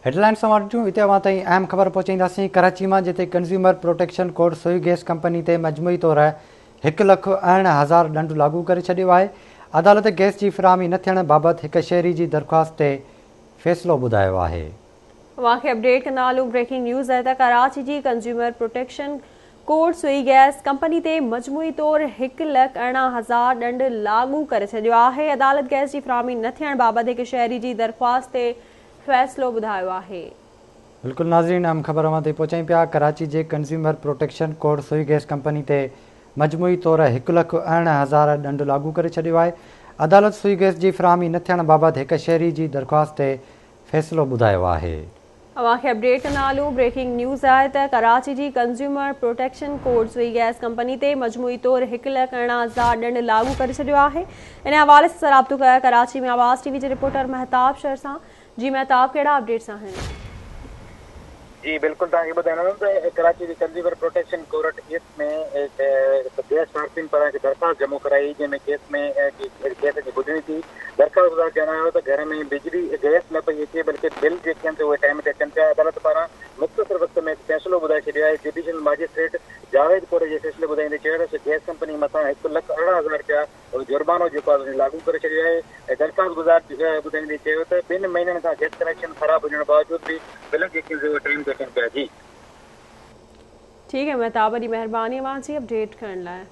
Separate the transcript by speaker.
Speaker 1: Headlines اوهان ڏٺيون، هتي اوهان تائين اهم خبر پهچائينداسين ڪراچي مان جتي ڪنزيومر پروٽيڪشن ڪورٽ سوئي گئس ڪمپني تي مجموعي طور 1,18,000 ڏنڊ لاڳو ڪري ڇڏيو آهي. عدالت گئس جي فراهمي نه ٿيڻ بابت هڪ شهري جي درخواست تي فيصلو ٻڌايو آهي.
Speaker 2: اوهان کي اپڊيٽ ڪندا هلون بريڪنگ نيوز آهي ته ڪراچي جي ڪنزيومر پروٽيڪشن ڪورٽ سوئي گئس ڪمپني تي مجموعي طور 1,18,000 ڏنڊ لاڳو ڪري ڇڏيو آهي. عدالت گئس جي فراهمي نه ٿيڻ بابت هڪ شهري جي درخواست تي فيصلو ٻڌايو آهي.
Speaker 1: بلڪل ناظرين اهم خبر اوهان تائين پهچايون پيا ڪراچي جي ڪنزيومر پروٽيڪشن ڪورٽ سوئي گئس ڪمپني تي مجموعي طور 1,18,000 ڏنڊ لاڳو ڪري ڇڏيو آهي عدالت سوئي گئس جي فراهمي نه ٿيڻ بابت هڪ شهري جي درخواست تي فيصلو ٻڌايو آهي.
Speaker 2: اوهان کي اپڊيٽ ڪندا هلون بريڪنگ نيوز آهي ته ڪراچي جي ڪنزيومر پروٽيڪشن ڪورٽ سوئي گئس ڪمپني تي مجموعي طور 1,18,000 ڏنڊ لاڳو ڪري ڇڏيو آهي ان حوالي سان رابطو ڪيو ڪراچي ۾ آواز ٽي وي جي رپورٽر مهتاب شر سان جي مهتاب ڪهڙا اپڊيٽس آهن.
Speaker 3: جي بلڪل توهان کي ٻڌائڻو هلان ته ڪراچي جي consumer protection court east ۾ gas صارفين پاران هڪ درخواست جمع ڪرائي جنهن ۾ ڪيس ۾ گئس جي ٻڌڻي ٿي درخواستگذار ڄاڻايو ته گهر ۾ بجلي گئس نه پئي اچي بلڪه بل جيڪي آهن اهي ٽائيم تي اچن پيا عدالت پاران مختصر وقت ۾ هڪ فيصلو ٻڌائي ڇڏيو آهي جڊيشل ماجسٽريٽ جاويد ڪوري جي فيصلي ٻڌائيندي چيو ته گئس ڪمپني مٿان 1,18,000 رپيا جرمانو جيڪو آهي لاڳو ڪري ڇڏيو آهي ۽ درخواستگذار ٻڌائيندي چيو ته ٻن مهينن کان گئس ڪنيڪشن خراب هجڻ باوجود به بل جيڪي آهن اهي ٽائيم تي اچن پيا جي.
Speaker 2: ٺيڪ آهي مهتاب وڏي مهرباني اوهان جي اپڊيٽ ڪرڻ لاء.